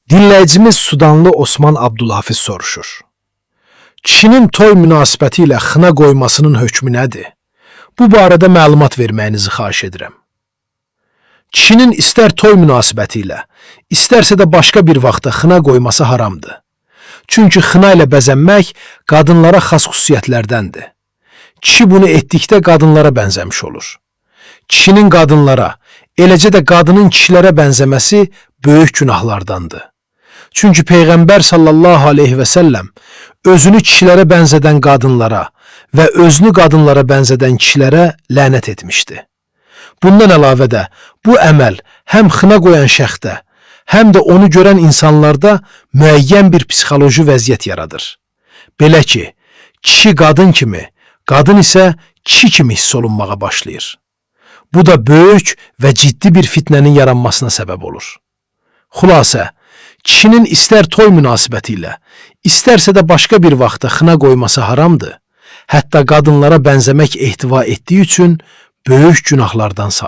Dinləyicimiz Sudanlı Osman Abdülhafiz soruşur. Kişinin toy münasibəti ilə xına qoymasının hökmü nədir? Bu barədə məlumat verməyinizi xahiş edirəm. Kişinin istər toy münasibəti ilə, istərsə də başqa bir vaxtda xına qoyması haramdır. Çünki xına ilə bəzənmək qadınlara xas xüsusiyyətlərdəndir. Kişi bunu etdikdə qadınlara bənzəmiş olur. Kişinin qadınlara, eləcə də qadının kişilərə bənzəməsi böyük günahlardandır. Çünki Peyğəmbər sallallahu aleyhi və səlləm özünü kişilərə bənzədən qadınlara və özünü qadınlara bənzədən kişilərə lənət etmişdi. Bundan əlavə də bu əməl həm xına qoyan şəxsdə, həm də onu görən insanlarda müəyyən bir psixoloji vəziyyət yaradır. Belə ki, kişi qadın kimi, qadın isə kişi kimi hiss olunmağa başlayır. Bu da böyük və ciddi bir fitnənin yaranmasına səbəb olur. Xülasə, kişinin istər toy münasibəti ilə, istərsə də başqa bir vaxtda xına qoyması haramdır. Hətta qadınlara bənzəmək ehtiva etdiyi üçün böyük günahlardan sayılır.